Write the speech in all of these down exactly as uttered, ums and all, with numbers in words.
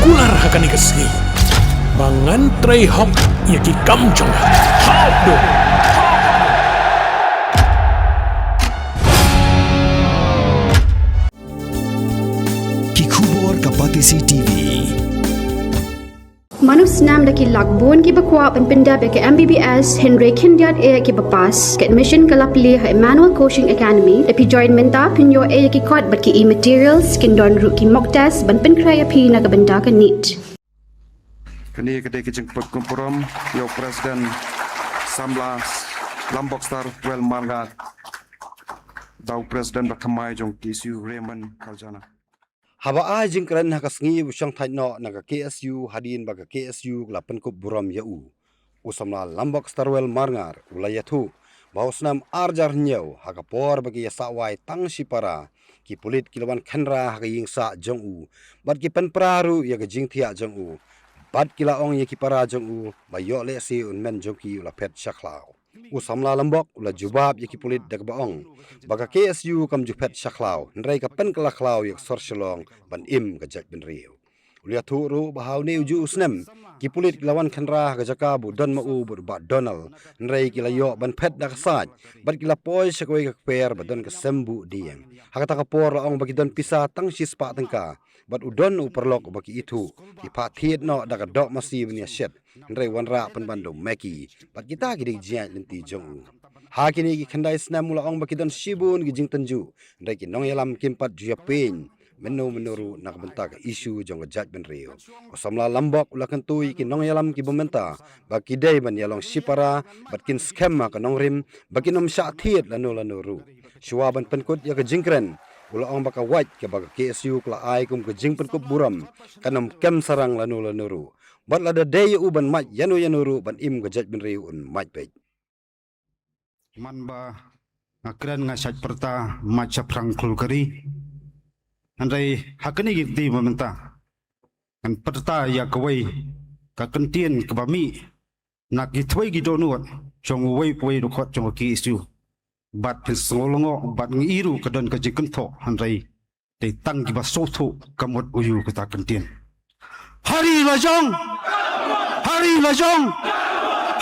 Kular ha kane ka sngi ba ngan trei hok ïa ki kam jong nga. Hok do. Ki khubor ka Batesi T V. Mano snam da ki lak bun kiba kwah ban pyndep ïa ka M B B S hynrei khyndiat eh kiba pass. Ka admission ka la plie ha Emmanuel Coaching Academy. Lada phi join mynta phin ïoh eh ïa ki kot bad ki e-materials, kin don ruh ki mock test ban pynkhreh ïa phi na ka bynta ka NEET. Kane ka dei ka jingpynkup burom ïa u President Samla Lambok Starwell Marngar da u President ba thymmai jong K S U, Raymond Karjana. Haba ai jingkren ha ka sngi ba u shong thait noh na ka K S U hadien ba ka K S U ka la pynkup burom ïa u, u Samla Lambok Starwell Marngar u la ïathuh ba ha u snem ar hajar hynñiew, ha ka por ba ki ïasah wai tang shipara, ki pulit ki la wan khynra ha ka ïing sah jong u bad ki pynpra ruh ïa ka jingthiah jong u, bad ki la ong ïa ki para jong u ba ïoh lehse u hynmen jong ki u la phet sha khlaw. U Samla Lambok u la jubab ïa ki pulit da kaba ong ba ka K S U kam ju phet sha khlaw, hynrei ka pynkylla khlaw ïa ka sor Shillong ban im ka jaitbynriew. U la ïathuh ruh ba ha une u juh u snem ki pulit ki la wan khynra ha ka jaka ba u don ma u bad u Bah Donald, hynrei ki la ïoh ban phet da ka sait bad ki la poi sha kawei ka kper ba don ka sem buh dieng. Ha kata ka por la ong ba ki don pisa tang shispah tyngka bad u don u paralok uba ki ithuh. Ki phah thied noh da ka doh masi ban ïashet, hynrei wanrah pynban da u Meki bad kita ki dei ki jingïaid lynti jong u. Ha kine ki khyndai snem u la ong ba ki don shibun ki jingtynjuh, hynrei ki nongïalam kim pat ju ïapeiñ mynno mynno ruh na ka bynta ka issue jong ka jaitbynriew. U Samla Lambok u la kyntu ïa ki nongïalam kiba mynta ba ki dei ban ïalong shipara bad kin skhem ha ka nongrim ba kin ym shah thied lano lano ruh. Shuwa ban pynkut ïa ka jingkren, u la ong ba ka wait kaba ka K S U ka la ai kum ka jingpynkup burom kan ym kem sarang lano lano ruh. Bad lada dei ïa u ban mait ïano ïano ruh ban im ka jaitbynriew un mait beit. Man ba nga kren nga shait pyrta mait shaphrang khlur ka ri. Hynrei ha kane ka kti ba mynta ngan pyrta ïa kawei ka kyntien kaba mih na ki three ki dohnud jong uwei pa uwei u dkhot jong ka K S U. Bad phin sngew lyngngoh bad ngi i ruh ka don ka jingkynthoh, hynrei dei tang kiba sngewthuh ka mut uei kata ka kyntien. Ha ri la jong! Ha ri la jong!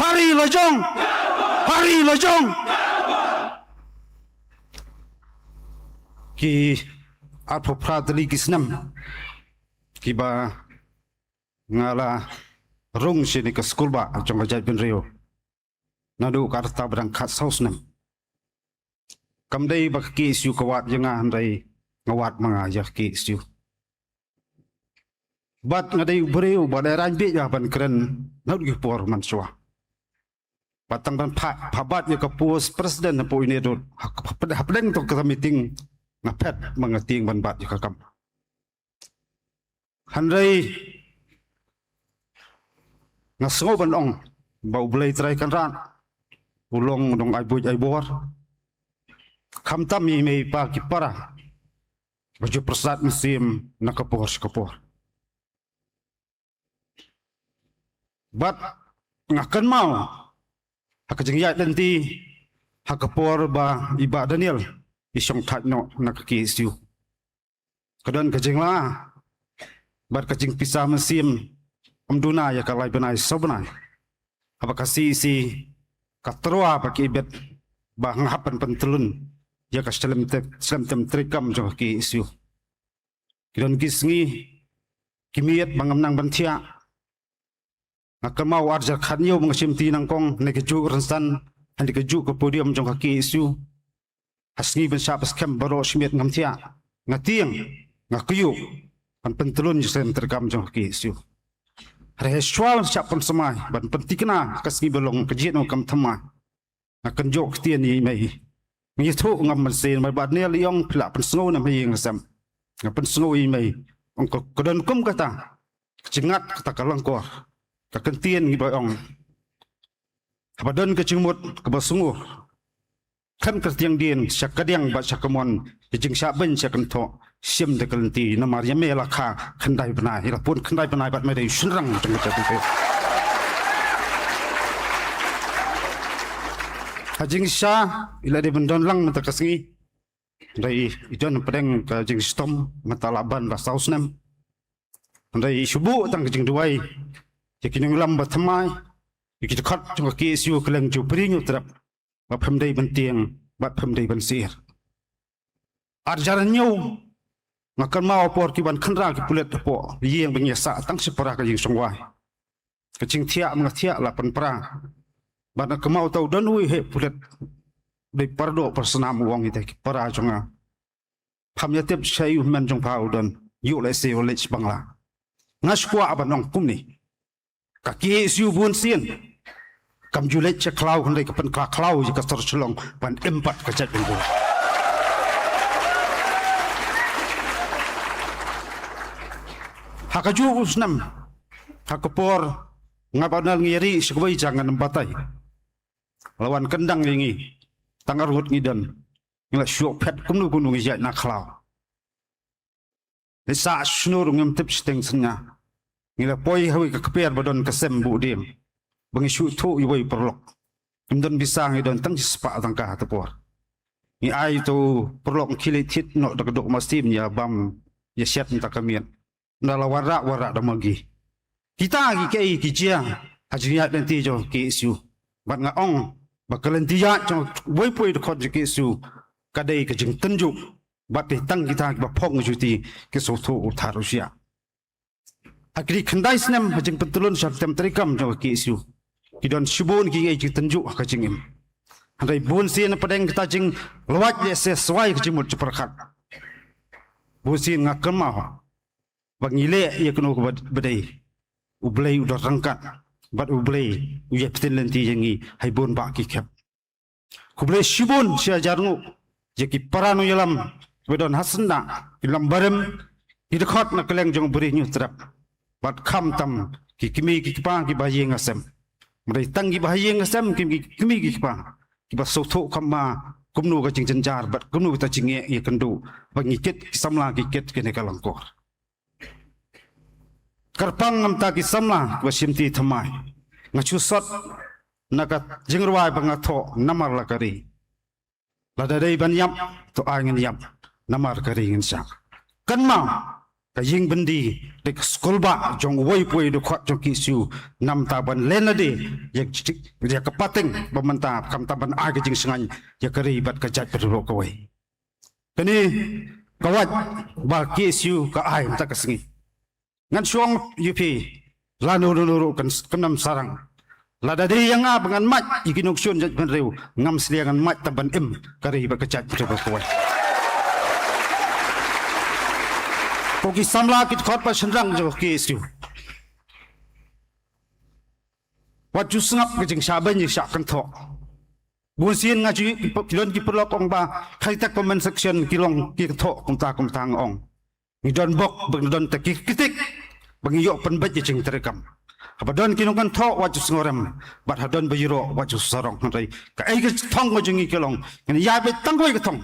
Ha ri la jong! Ha ri la jong! Ki arphew phra tylli ki snem kiba nga la rung shane ka skulbah jong ka jaitbynriew naduh ka rta ba dang khatsaw snem. Kam dei ba ka K S U ka wad ïa nga, hynrei nga wad ma nga ïa ka K S U. Bad nga dei u briew ba dei rang bieit ïa ban kren naduh ki por mynshuwa. Bad tang ban phah, phah bat ïa ka post president hapoh ine dud, ha, ha, hapdeng to ka meeting nga phet ma nga tieng ban bat ïa ka kam. Hynrei nga sngew ban ong ba U Blei Trai Kynrad u long u nong ai buit ai bor. Khamtam i mei i pa ki para ba ju pyrsad mynsiem na ka por sha ka por. Bad nga kynmaw ha ka jingïaid lynti ha ka por ba i Bah Daniel i shong thait noh na ka K S U. Ka don ka jingla bad ka jingpisa mynsiem, ym duna ïa ka lai bnai saw bnai. Haba ka C E C ka tyrwa ba ki ibit ba nga hap ban pyntlun ïa ka shlem te-, shlem tem treikam jong ka K S U. Ki don ki sngi ki miet ba ngam nang ban thiah. Nga kynmaw ar hajar khathynñiew ba nga shim ti nyngkong na ka juh rynsan, ha ka juh ka podium jong ka K S U. Ha sngi ban shah pynskhem baroh shi miet ngam thiah. Nga tieng, nga kyiuh ban pyntlun ïa ka shlem treikam jong ka K S U. Hynrei shuwa ban shah pynsmai ban pynthikna ka sngi ba long ka jied nongkam thymmai. Nga kynjoh ktien ïa i mei. Nga ïathuh ngam mynsiem, mei Bah Daniel i ong phi lah pynsngew ne mei ïa nga sem. Nga pynsngew ïa i mei. Ong ka, ka don kum kata ka jingngad, kata ka lyngkor. Ka kyntien ngi ba ong, haba don ka jingmut kaba sngewbha, khlem kyrtiang dien sha kadiang bad sha kamon, ka jingshah beiñ sha kynthoh, shim da ka lynti, namar ïa me la kha khyndai bnai, la pun khyndai bnai bad me dei u shynrang jong ka jaitbynriew. Ha jingshisha i la dei ban don lang mynta ka sngi. Hynrei i don pdeng ka jingshitom mynta la ban la saw snem. Hynrei shu buh tang ka jingduwai ïa ki nongïalam ba thymmai, ïa ki dkhot jong ka K S U kylleng jong u Bri Hynñiewtrep, ba phim dei ban tieng bad phim dei ban sir. Ar hajar hynñiew, nga kynmaw ha por ki wan khynra ki pulit hapoh ïing ba ngi ïa sah tang shipara ka ïing shongwai. Ka jingthiah ma nga thiah la pynpra. Bad nga kynmaw tau don uwei u heh pulit, dei paradoh parasnam, u ong ïa ki para jong nga, pham ïa tip sha u hynmen jong pha u don, ïoh lehse u leit sha Bangla. Nga shu kwah ban ong kumne, ka K S U bun sien kam ju leit sha khlaw, hynrei ka pynkhlad khlaw ïa ka sor Shillong ban im pat ka jaitbynriew. Ha kajuh u snem, ha ka por nga bad u Nalngiari sha kawei jaka ngan batai, la wan kyndang ïa ngi, tang arngut ngi don, ngi la shu phet kumno kumno ngi ïaid na khlaw. Ngi sah shano ruh ngim tip shiteng synñia. Ngi la poi ha kawei ka kper ba don ka sem buh dieng, ba ngi shu ïathuh ïa uwei u paralok. Ngim don pisa, ngi don tang shispah tyngka ha ta por. Ngi ai ïa uto u paralok, ngi khie leit thied noh da ka doh masin ïa bam ïa shet mynta ka miet. Nda la wanrah wanrah da Maggi. Kita ki kaei ki jia ha jingïaid lynti jong ka K S U. Bad nga ong ba ka lynti ïaid jong uwei pa uwei u dkhot jong ka K S U ka dei ka jingtynjuh. Bad dei tang kita kiba phong ka juti ki sngewthuh u thad u shyiap. Ha kine ki khyndai snem ha jingpyntyllun sha ka tem treikam jong ka K S U, ki don shibun kiei ki jingtynjuh ha ka jingim. Hynrei bun sien na pdeng kita jinglwait lehse swai ka jingmut jingpyrkhat. Bun sien nga kynmaw ba ngi leh ïa kano kaba dei, U Blei u don ryngkat, bad U Blei u ïai pynthut lynti ïa ngi ha ki bun bah ki khep. Khublei shibun shi hajar nguh ïa ki para nongïalam kiba don ha syndah, ki nongïalam barim, ki dkhot na kylleng jong Bri Hynñiewtrep, bad khamtam ki kmie ki kpa kiba ha ïing ha sem. Ym dei tang kiba ha ïing ha sem, ki kmie ki kpa kiba sngewthuh kham bha kumno ka jingjynjar bad kumno kata ka jingeh ïakynduh ba ngi kit ki samla ki kit kane ka lyngkor. Kyrpang namar ki samla kiba shim ti thymmai, nga shu sot na ka jingrwai ba nga thoh, Namar la ka ri. Lada dei ban ïap, to ai ngin ïap, namar ka ri ngin shah. Kynmaw, ka ïing byndi dei ka skulbah jong uwei pa uwei u dkhot jong ka K S U, namar ban len lade ïa ka pateng ba mynta, khamtam ban ai ka jingshngaiñ ïa ka ri bad ka jaitbynriew kawei. Kane ka wait ba ka K S U ka ai mynta ka sngi. Ngan shu ong ïa phi, lano lano ruh kan, kan ym sarang. Lada dei ïa nga ba ngan mad ïa ki nongshun jaitbynriew, ngam sliang ngan mad tang ban im ka ri bad ka jaitbynriew kawei. Ko ki samla ki dkhot ba shynrang jong ka K S U, wat ju sngap ka jingshah beiñ jingshah kynthoh. Bun sien nga ju, ki don ki paralok ong ba, khaïi ta comment section ki long ki kynthoh kumta kumta, nga ong, ngi don bok ba ngi don ta ki kritik ba ngi ïoh pynbeit ïa ka jingtreikam. Haba don ki nongkynthoh wat ju sngewrem, bad ha don ba ïaroh wat ju sarong, hynrei kaei ka thong ka jong ngi ka long, ngin ïa beit tang kawei ka thong.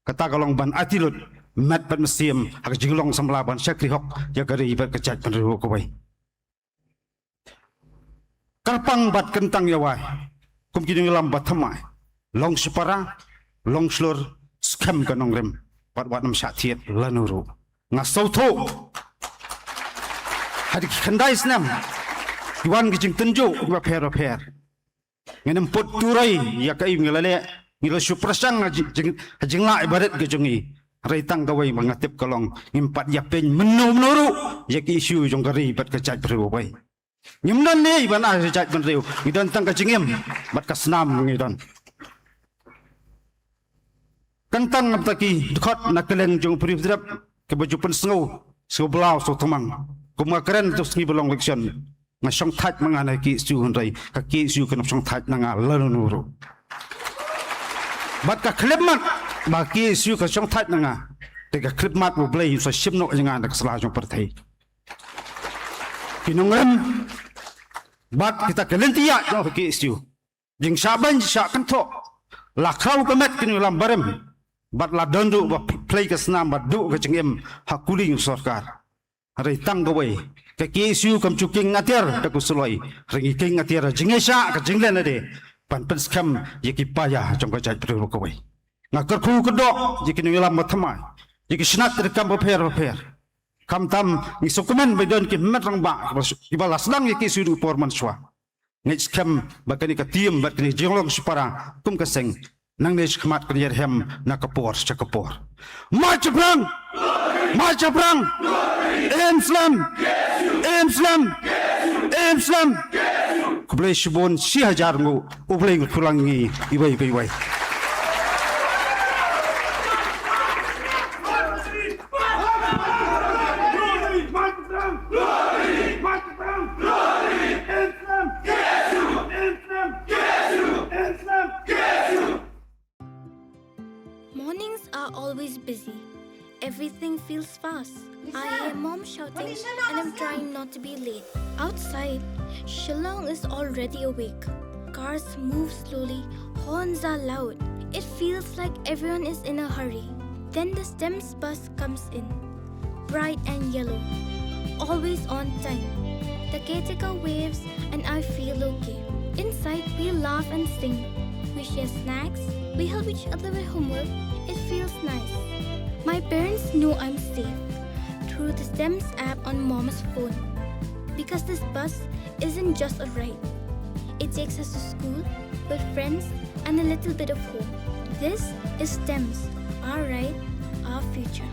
Kata ka long ban aiti lut met bad mynsiem ha ka jinglong samla ban shakri hok ïa ka ri bad ka jaitbynriew kawei. Kyrpang bad kyntang ïa wai kum ki nongïalam ba thymmai, long shipara, long shlur, skhem ka nongrim, bad wat nym shah thied lano ruh. Nga sngewthuh ha ki khyndai snem ki wan ki jingtynjuh kiba pher ba pher. Ngin ym put turoi ïa kaei ngi la leh, ngi la shu pyrshang ha jing, ha jinglah barit ka jong ngi. Hynrei tang kawei ba nga tip ka long, ngim pat ïa pynmynno mynno ruh ïa ki issue jong ka ri bad ka jaitbynriew kawei. Ngim don ei ei ban ai ha jaitbynriew, ngi don tang ka jingim bad ka snam ngi don. Kyntang namar ki dkhot na kylleng jong u Bri Hynñiewtrep kiba ju pynsngew, sngewblaw sngewthymmang. Kum nga kren tu sngi ba long election, nga shongthait ma nga na ka K S U, hynrei ka K S U kan ym shongthait na nga lano ruh. Bad ka khyllipmat ba ka K S U ka shongthait na nga, te ka khyllipmat U Blei un sa shim noh ïa nga na ka sla jong pyrthei. Ki nongrim bad kita ki lynti ïaid jong ka K S U, jingshah beiñ jingshah kynthoh, la khraw ka met ki nongïalam barim, bad la don ruh ba phlei ka snam bad duh ka jingim ha kuli u sorkar. Hynrei tang kawei, ka K S U kam ju kieng atiar da ka suloi, hynrei ngi kieng atiar ha jingïaishah ka jingleh lade ban pynskhem ïa ki paia jong ka jaitbynriew kawei. Nga kyrkhu kyrdoh ïa ki nongïalam ba thymmai, ïa ki shnat treikam bapher bapher. Khamtam ngi sngewkmen ba don ki met rangbah kiba la sdang ïa ki shu por mynshuwa. Ngi skhem ba kane ka team bad kane ka jinglong shipara kum ka seng nangne shakhmat kan ïarhem na ka por sha ka por. March Phrang! March Phrang! Im slem! Im slem! Im slem! Khublei shibun shi hajar nguh, U Blei un kyrkhu lang ïa ngi iwei pa iwei. Mornings are always busy. Everything feels fast. I hear mom shouting and I'm trying not to be late. Outside, Shillong is already awake. Cars move slowly, horns are loud. It feels like everyone is in a hurry. Then the STEMS bus comes in. Bright and yellow. Always on time. The caretaker waves and I feel okay. Inside, we laugh and sing. We share snacks. We help each other with homework. It feels nice. My parents know I'm safe through the STEMS app on mom's phone. Because this bus isn't just a ride, it takes us to school, with friends, and a little bit of home. This is STEMS, our ride, our future.